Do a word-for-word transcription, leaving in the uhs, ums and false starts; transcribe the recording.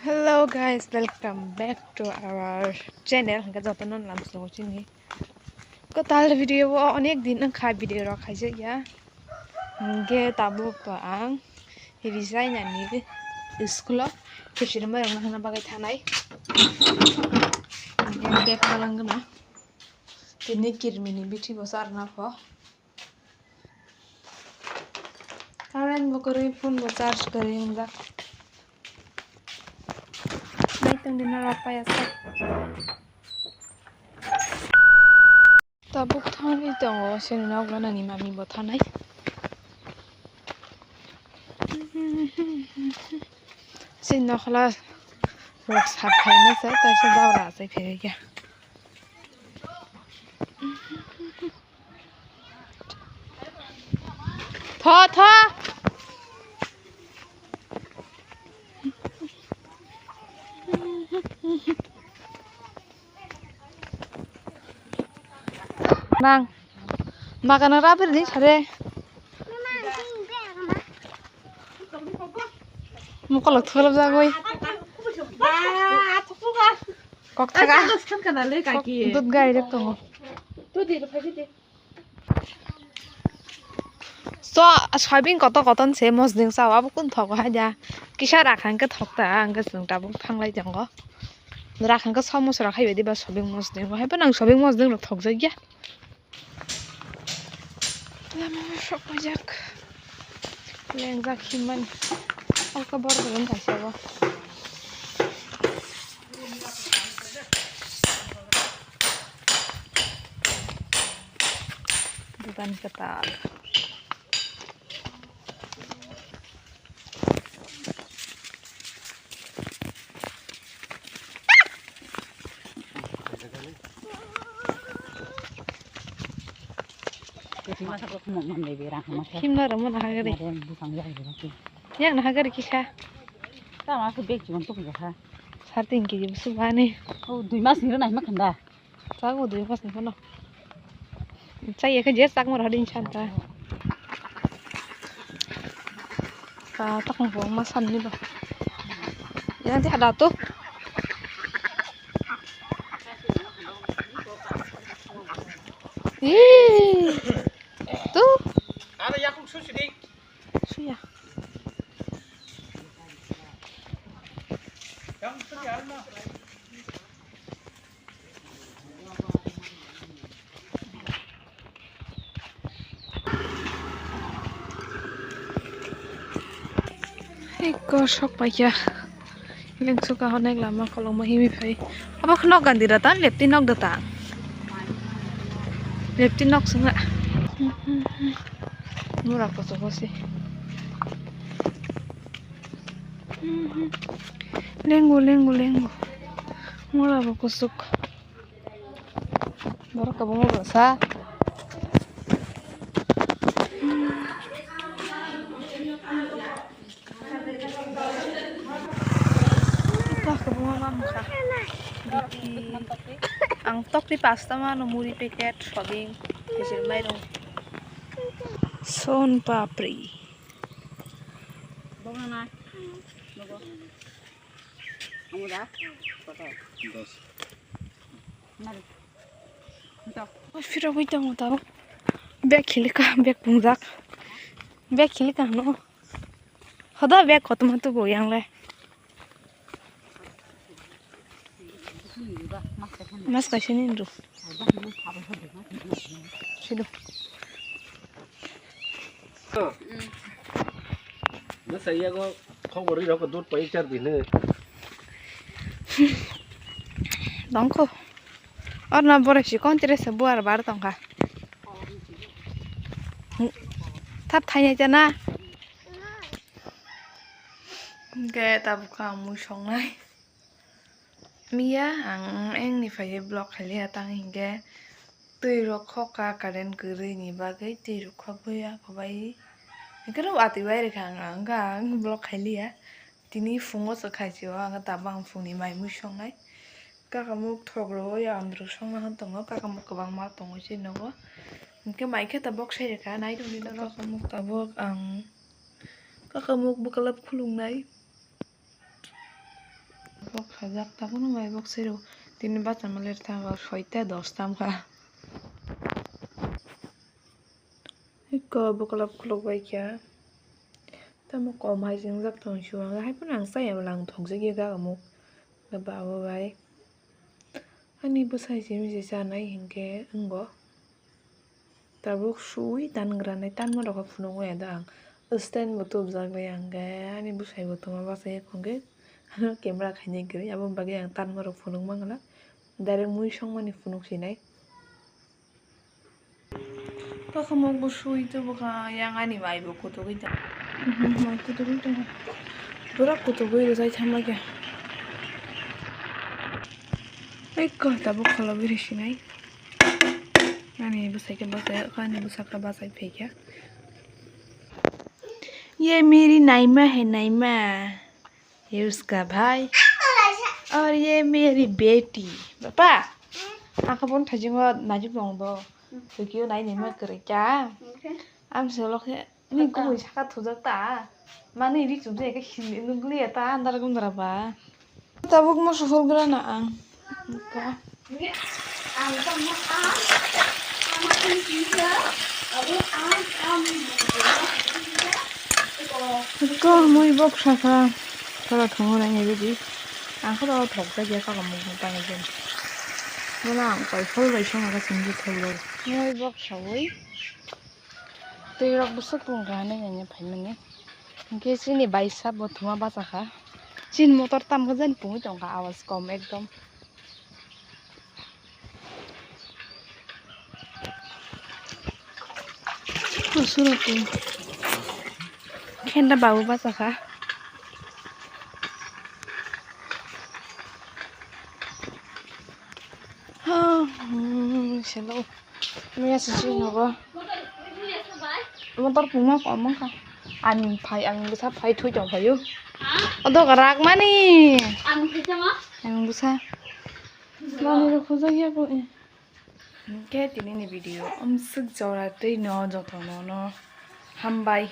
Hello guys, welcome back to our channel. Hingke jotono lamsongo chini kwtal video o onek din wngkha video rok khaijak ya. Hingke tabuk ang Rijai nani school o khichiri mai rok nangna bagwi thanai. Hingke bag palang gana tini kirmini bithi bo charna pho. Current bo kwrwi, phone bo charge kwrwi wngjak. Naitong di norok paya sa. Tabuk thangwi tongo, sini nok ganani mami bo thanai. Sini nokhla rok sap khaima se, taisa jabra achai phaiwi khe. Tho, tho. Nang. Magana rabir ni sare. Mukolok thulop jagoi. Kok thaga. Dud gai rek tongo. So, soybean kotor kotor se mosdeng sao, abo kun thogo hai da. Kisa rakhang khe thok ta, ang khe chwng tabuk thanglai tongo. Rakhang khe somosa rok hai bai di ba soybean mosdeng, hai phano ang soybean mosdeng rok thok jak ya. Lama o sok paijak. Lengjak himani. Alka bor bor wng kaisa bo. Dugan kwtal. Himna rwmano hagari. Yang na hagari kisa. Tama khe bag chibon tuk jaha. Sar tin kg busu bani. O dui mas ni rwna hima khanda. Chago dui mas ni phano. Chai ya khe je chak mar hadin chan ta. Ka takang bo ma san ni ba. Yang ti hada tu. Ih. Tu. Ada yakung susu di. Suya. Eko sok paikha. Lengsuka honek lama kolokma himwi phai. Abo khe nok gandira ta, lepti nok da ta. Lepti nok swnga. Mura koso kosi. Lengo, lengo, lengo. Mura bo kusuk. Borok kwbangma bwsa. Kwbangma mamkha. Bithi. Ang tokti pasta mano, muri packet, sobing, kichir mairung. Son papri. Dos. Phirogwi tongo tabo. Bag khilika, bag pungjak. Bag khilika hano. Hoda bag kotorma tubu yang le. Mas kaisa ni ndu. Sido. Bwsai yago khobor rok dud pai char bini. Dongkho. Orna borok si konti resa buar bar tongkha. Thap thainai chana. Hingke tabuk ang mui songnai. Miya ang engni phaiywi vlog khailiya tang hinkhe twi rok khokha current kwrwini bagwi twi rok khokbai ya khobai hinkhe watwi bai rwkha ang ang vlog khailiya tini phungo se khaisio ang tabang phungni mai mui songnai kakamuk thok rwo ya andrwk songna hwn tongo kakamuk kwbangma tongo se nogo hinkhe mai khe tabok sai rwkha nai tongdi norok kakamuk tabok ang kakamuk bwklap khulumnai. Bok sajak tabukno bai bok sero. Tini bachama ler tamo soita dos tam kha. Eko bokolop kolok bai kha. Tamo kom hai se wngjak tong sio ang hai phano ang chaya bwla ang thokjagwi gak muk. Ba bo bai. Ani bwsai simi se chanai hinkhe wngo. Tabuk sui tan granai tanma rok phunuk ya da ang. Stand bo tubjak le ang khe ani bwsai bo tongma bachai ya kho hwnkhe ano camera khainai kwrwi aboni bagwi ang tanma rok phunuk mangala. Direct mui songmani phunuk sinai. Pakhomok bo sui tubukha yang ani mai bo kutugwi tong. Mai kutugwi tong. Pura kutugwi rwjai thanma khe. Eko tabuk kholobwi rwsinai. Ani bwsai khe bachai, ani bwsa khe bachai phaikha. Ye meri naima hai naima. Ye uska bhai. Aur ye meri beti. Papa. Ang khe bon thajingo najuk tong do. Tokyo nai naima kwrwi kha. Ang se lokhe. Ni kubui saka thujak ta. Mani ri chum je ke hin nugli ta andar gundra ba. Tabuk mo suhol gra na ang. Ka. Ko mui bok saka. Sara thongo na ngi di. Ang ko thok ja ge ka mo ta ngi. Mona ang koi phol bai song aga sing ji thol. Mui bok sawi. Twi rok bwswk tong kha hinwi nini phaimani. Hinkhe chini baisa bo thuma bachakha. Chini motor tamkhe jani pungwi tongkha, awas kom ekdom. Khenda babu bachakha. Ha, hmm, selo. Miya sisi nogo. Motor puma ko mangka. Ani phai, ani bwsa phai thui tong phaio. Odo rak mani. Ani bwsa. Mani ro khujak ya ko. Hinkhe tini ni video amswk jora twi no joto no no hambai.